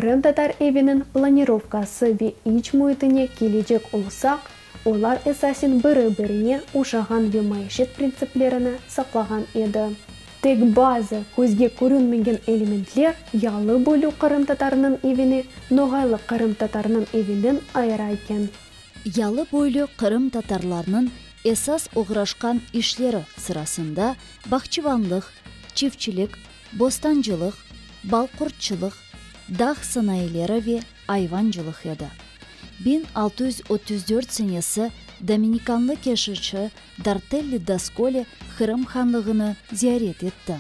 Qırımtatar eviniñ planirovkası ve iç müitine kelecek olsaq, olar esasen biri-birine oşağan ve maişet printsiplerini saqlağan edi. Tek bazı közge körünmegen elementler yalıboylu qırımtatarnıñ evini noğaylı qırımtatarnıñ evinden ayıra eken. Yalıboylu qırımtatarlarnıñ esas oğraşqan işleri sırasında bahçıvanlıq, çiftçilik, bostancılıq, balqurtçılıq, dağ sanayıları ve ayvancılıq edi. 1634 senesi dominikanlı keşişçi Dartelli Daskoli Qırım hanlığını ziyaret etti.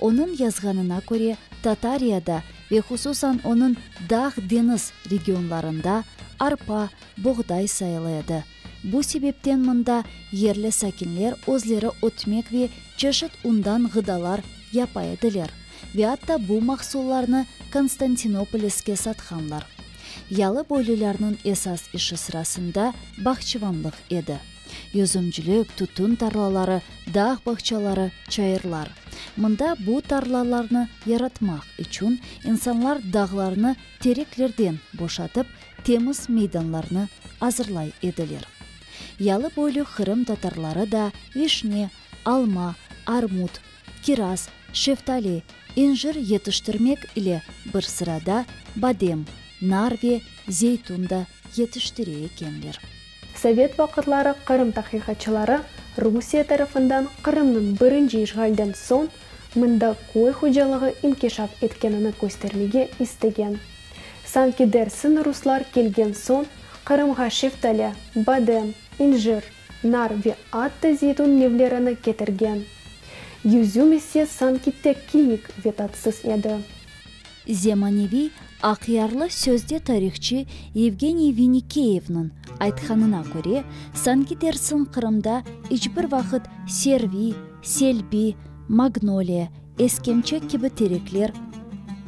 Onıñ yazğanına köre, Tatariyada ve hususan onıñ dağ-deñiz regionlarında arpa, boğday sayılı edi. Bu sebepten mında yerli sakinler özleri ötmek ve çeşit undan ğıdalar yapa ediler ve atta bu mahsullarnı Konstantinopoliske satqanlar. Yalıboylularnıñ esas işi sırasında bağçıvanlıq edi. Yüzümcilik, tütün tarlaları, dağ bağçaları, çayırlar. Mında bu tarlalarnı yaratmaq içün insanlar dağlarnı tereklerden boşatıp, temiz meydanlarnı azırlay ediler. Yalıboylu qırım tatarları da vişne, alma, armut, kiraz, şeftali, incir yetiştirmek ile bir sırada badem, nar ve zeytun da yetiştire ekenler. Sovet vaqıtları Qırım tahqiqatçıları Rusiye tarafından Qırımnıñ birinci işğalden soñ mında köy hocalığı inkişaf etkenini köstermege istegen. Sanki dersiñ ruslar kelgen soñ Qırımğa şeftali, badem, incir, nar ve atta zeytun nevlerini ketirgen. Yüzüm ise sanki tek kiyik ve tatsız edi. Zemaneviy aqyarlı sözde tarihçı Yevgeniy Vinikeyevniñ aytqanına köre, sanki dersiñ Qırımda iç bir vaqıt servi, selbi, magnoliya, eskemçek kibi terekler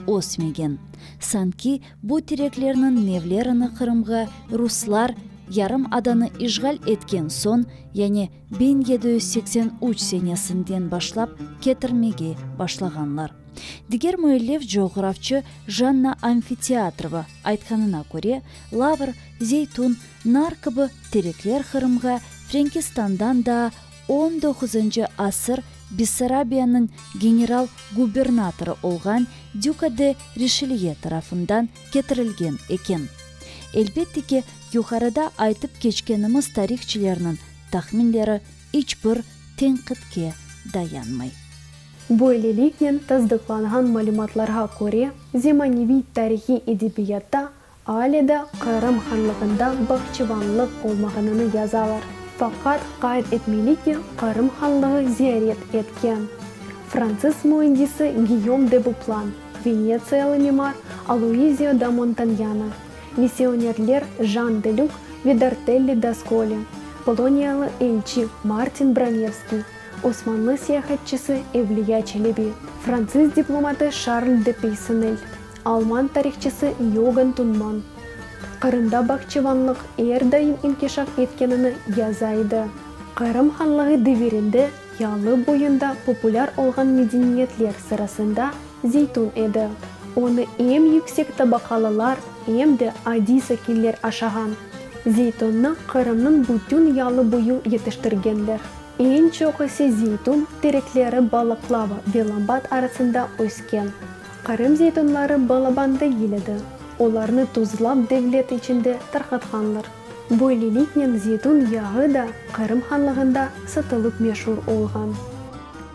ösmegen. Sanki bu tereklerniñ nevlerini Qırımğa ruslar yarımadanı işğal etken soñ, yani 1783 senesinden başlap ketirmege başlağanlar. Diger müellif coğrafçı Janna Amfiteatrova aytqanına köre, lavr, zeytun, nar kibi terekler Qırımğa Frenkistandan daa on doquzıncı asır Bessarabiyanıñ general-gubernatorı olğan Düka de Rişelye tarafından ketirilgen eken. Elbette ki, yuqarıda aytıp keçkenimiz tarihçilerniñ tahminleri iç bir tenqitke dayanmay. Böyleliknen, tasdıqlanğan malümatlarğa köre, zemaneviy tarihiy edebiyatta ale da Qırım hanlığında bağçıvanlıq olmağanını yazalar. Faqat qayd etmeli ki, Qırım hanlığı ziyaret etken fransız müendisi Giyom de Boplan, venetsiyalı mimar Aluizio da Montanyana, missionerler Jan de Lük ve Dartelli Daskoli, poloniyalı elçi Martin Bronevskiy, Osmanlı seyahatçısı Evliya Çelebi, fransız diplomatı Şarl de Peysonel, alman tarihçısı Yogan Tunman Qırımda bağçıvanlıq er daim inkişaf etkenini yaza edi. Qırım hanlığı devirinde yalı boyunda populâr olğan medeniyetler sırasında zeytun edi. Onı em yüksek tabaqalılar, em de adiy sakinler aşağan. Zeytunnı Qırımnıñ bütün yalı boyu yetiştirgenler. Eñ çoq ise zeytun terekleri Balıqlava ve Lambat arasında ösken. Qırım zeytunları balaban degil edi, olarnı tuzlap devlet içinde tarqatqanlar. Böyleliknen zeytun yağı da Qırım hanlığında satılıp meşur olğan.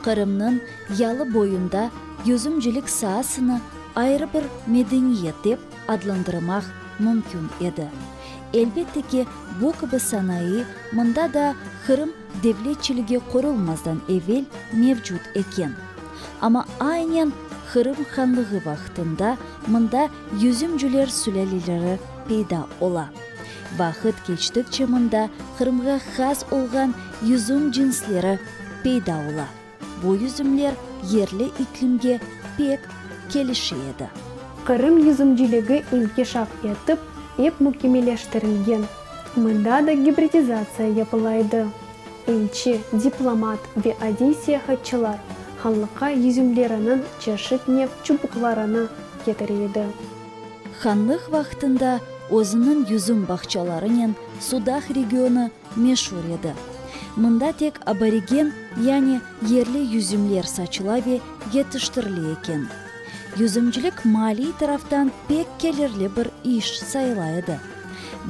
Qırımnıñ yalı boyunda yüzümcilik saasını ayrı bir medeniyet dep adlandırmaq mümkün edi. Elbette ki, bu kibi sanayı mında da Qırım devletçiligi qurulmazdan evel mevcut eken. Amma aynen Qırım hanlığı vaqtında mında yüzümcüler sülâleleri peyda ola. Vaqıt keçtikçe mında Qırımğa has olğan yüzüm cinsleri peyda ola. Bu yüzümler yerli iklimge pek kelişe edi. Qırım yüzümciligi inkişaf etip, ep mükemmeleştirilgen. Mında da gibridizatsiya yapıla edi. Elçi, diplomat ve adiy seyahatçılar hanlıqqa yüzümleriniñ çeşit nev çubuqlarını ketire edi. Hanlıq vaqtında özüniñ yüzüm bağçalarınen Sudaq regionı meşur edi. Mında tek aborigen, yani yerli yüzümler saçıla ve yetiştirile eken. Yüzümcilik maliy taraftan pek kelirli bir iş sayıla edi.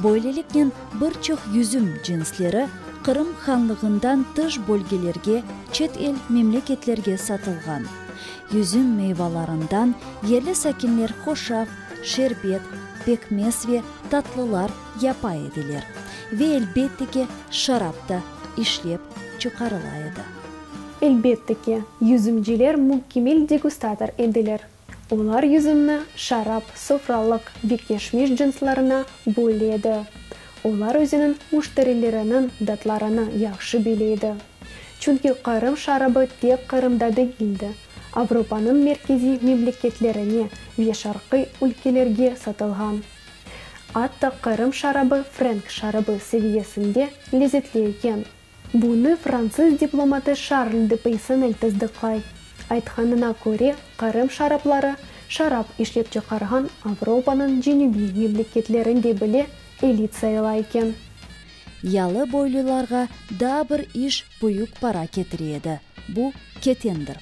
Böyleliknen bir çoq yüzüm cinsleri Qırım hanlığından tış bölgelerge, çet el memleketlerge satılğan. Yüzüm meyvalarından yerli sakinler hoşaf, şerbet, pekmez ve tatlılar yapa ediler. Ve elbette ki, şarap da işlep çıqarıla edi. Elbette ki, yüzümciler mükemmel degustator ediler. Olar yüzümni şarap, sofralıq ve keşmiş cınslarına böle edi. Olar özüniñ müşterileriniñ datlarını yahşı bile edi. Çünki Qırım şarabı tek Qırımda degil de, Avropanıñ merkeziy memleketlerine ve şarqiy ülkelerge satılğan. Atta Qırım şarabı frenk şarabı seviyesinde lezetli eken. Bunı fransız diplomatı Şarl de Peysonel tasdıqlay. Aytqanına köre, Qırım şarapları şarap işlep çıqarğan Avropanıñ cenübiy memleketlerinde bile elit sayıla eken. Yalı boylularğa daa bir iş büyük para ketire edi, bu ketendir.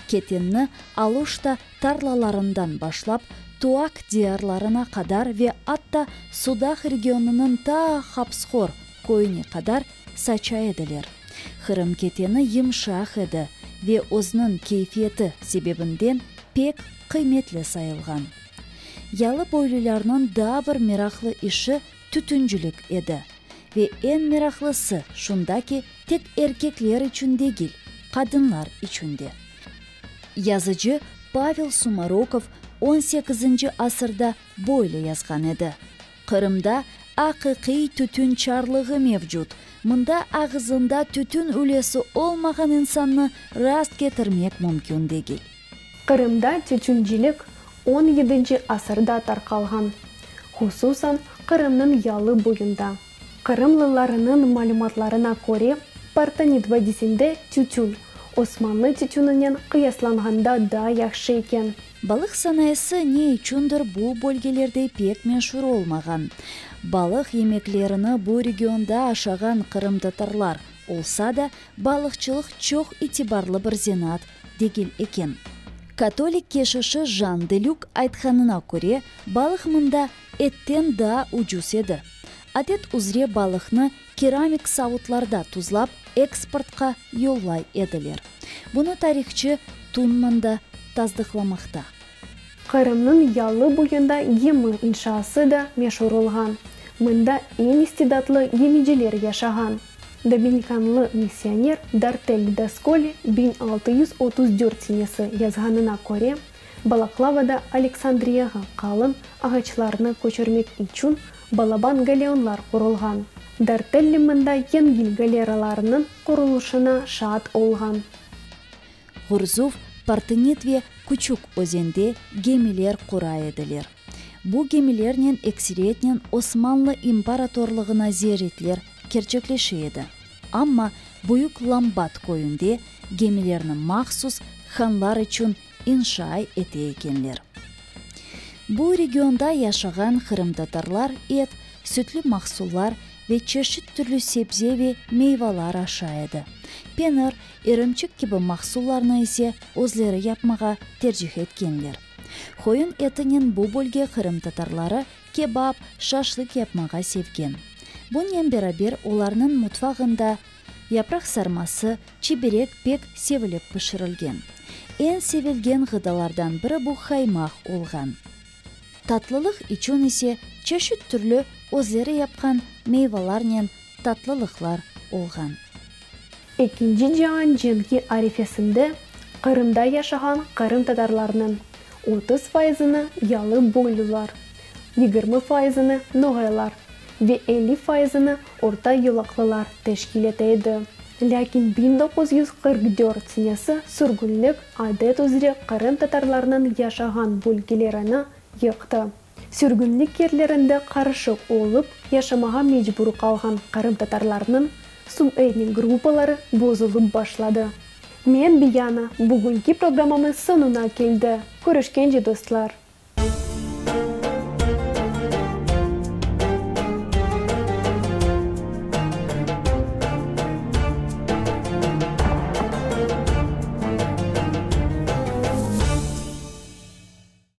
Ketenni Aluşta tarlalarından başlap Tuak diyarlarına qadar ve atta Sudaq regionınıñ ta Hapshor köyüne qadar saça ediler. Qırım keteni yımşaq edi ve özüniñ keyfiyeti sebebinden pek qıymetli sayılğan. Yalı boylularnıñ daa bir meraqlı işi tütüncilik edi. Ve eñ meraqlısı şunda ki, tek erkekler içün degil, qadınlar içün de. Yazıcı Pavel Sumarokov on sekizinci asırda böyle yazğan edi, Qırımda aqiqiy tütün çarlığı mevcut, mında ağızında tütün ülesi olmağan insannı rast ketirmek mümkün degil. Qırımda tütüncilik on yedinci asırda tarqalğan, hususan Qırımnıñ yalı boyunda. Qırımlılarınıñ malümatlarına köre, Partanit vadisinde tütün, Osmanlı tütüninen qıyaslanğanda daa yahşı eken. Balıq sanayısı ne içündir bu bölgelerde pek meşur olmağan. Balıq yemeklerini bu regionda aşağan qırımtatarlar olsa da, balıqçılıq çoq itibarlı bir zenaat degil eken. Katolik keşişi Jan de Lük aytqanına köre, balıq mında etten daa ucuz edi. Adet üzre balıqnı keramik savutlarda tuzlap eksportqa yollay ediler. Bunı tarihçı Tunman da tasdıqlamaqta. Qırımnıñ yalı boyunda gemi inşaası da meşur olğan. Mında eñ istidatlı gemiciler yaşağan. Dominikanlı missioner Dartelli Daskoli 1634 senesi yazğanına köre, Balaklavada Aleksandriyağa qalın ağaçlarnı köçürmek içün balaban galeonlar qurulğan. Dartelli mında yengil galeralarnıñ qurulışına şaat olğan. Gurzuf, Partenit ve Küçük Özende gemiler qura ediler. Bu gemilernen ekseriyetnen Osmanlı imparatorlığına ziyaretler kerçekleşe edi. Amma Büyük Lambat köyünde gemilerni mahsus hanlar içün inşa ete ekenler. Bu regionda yaşağan qırımtatarlar et, sütlü mahsullar ve çeşit türlü sebze ve meyvalar aşay edi. Penir, irimçik kibi mahsullarnı ise özleri yapmağa tercih etkenler. Qoyun etinen bu bölge qırımtatarları kebap, şaşlık yapmağa sevgen. Bunen beraber olarnıñ mutfağında yapraq sarması, çiberek pek sevilip pişirilgen. Eñ sevilgen ğıdalardan biri bu haymaq olğan. Tatlılıq içün ise çeşit türlü özleri yapqan meyvalarnen tatlılıqlar olğan. Ekinci cian cenki arifesinde Qırımda yaşağan qırımtatarlarnıñ 30 fayızını yalı boylular, 20 fayızını noğaylar ve 50 fayızını orta yolaqlılar teşkil ete edi. Lâkin 1944 senesi sürgünlik adet üzre qırımtatarlarnıñ yaşağan bölgelerini yıqtı. Sürgünlik yerlerinde qarışıq olıp yaşamağa mecbur qalğan qırımtatarlarnıñ subetnik gruppaları bozulıp başladı. Men, Biyana, bugünki programmamız soñuna keldi. Körüşkence, dostlar!